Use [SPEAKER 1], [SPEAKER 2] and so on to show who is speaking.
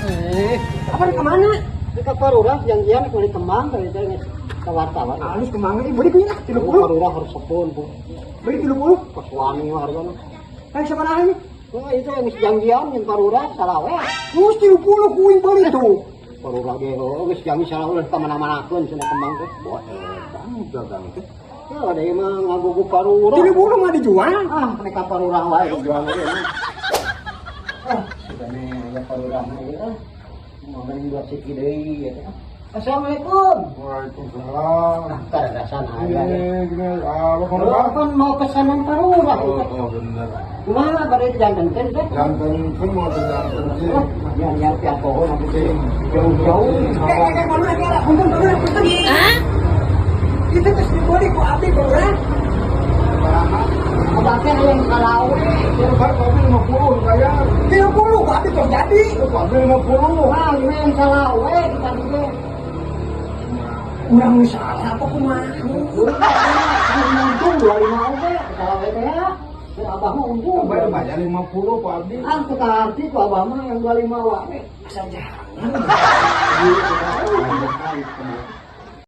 [SPEAKER 1] Eh,
[SPEAKER 2] Apa ke mana?
[SPEAKER 1] Ka Pa Lurah janjian kulit kembang tadi teh geus ka wartawan.
[SPEAKER 2] Halus kembang ieu beli kuy lah 30.
[SPEAKER 1] Pa Lurah harus sepun, Bu.
[SPEAKER 2] Beli 30.
[SPEAKER 1] Kos suami mah hargana.
[SPEAKER 2] Ayo sabaraha ini?
[SPEAKER 1] Wah, itu yang geus janjian jeung Pa Lurah salawe.
[SPEAKER 2] Geus 30 kuing beli tuh.
[SPEAKER 1] Pa Lurah ge oh geus janji salawe ka mana-manakeun cenah kembang teh.
[SPEAKER 3] Wah, edan dagang teh.
[SPEAKER 1] Ya ada ieu mah ngagugu Pa Lurah.
[SPEAKER 2] 30 mah dijual.
[SPEAKER 1] Ah, mereka Pa Lurah wae dijual ge. Ah, sudah nih ya Pa Lurah mah ieu ah. Mau beli dua siki deui ya teh. Assalamualaikum.
[SPEAKER 3] Waalaikumsalam.
[SPEAKER 1] Ah, karadasan aya.
[SPEAKER 3] Ini gini, ah, lo mau
[SPEAKER 1] Oh,
[SPEAKER 3] apa?
[SPEAKER 1] kan mau pesanan Pa Lurah.
[SPEAKER 3] Oh, oh, bener.
[SPEAKER 1] Kumaha bade janten teh?
[SPEAKER 3] Jantan kan mau jantan sih.
[SPEAKER 1] Oh, ya ya tiap pohon aku teh jauh-jauh.
[SPEAKER 2] Eh, eh, eh, malu lagi lah. Punten, punten, punten. Itu geus dibeli ku abdi Pa Lurah.
[SPEAKER 1] Abah teh hayang salawe.
[SPEAKER 3] Kalau kan kopi 50 bayar.
[SPEAKER 2] 30 ku abdi tos jadi.
[SPEAKER 3] Kopi 50.
[SPEAKER 1] Wah, ini yang salawe tadi teh.
[SPEAKER 2] Urang nu salah apa kumaha?
[SPEAKER 1] Untung 25 oge, salawe teh ya. Si abah mah untung.
[SPEAKER 3] Bayar bayar 50 Pak Abdi.
[SPEAKER 1] Ah, teu kaharti ku abah mah yang 25 wae.
[SPEAKER 2] Asa jangan.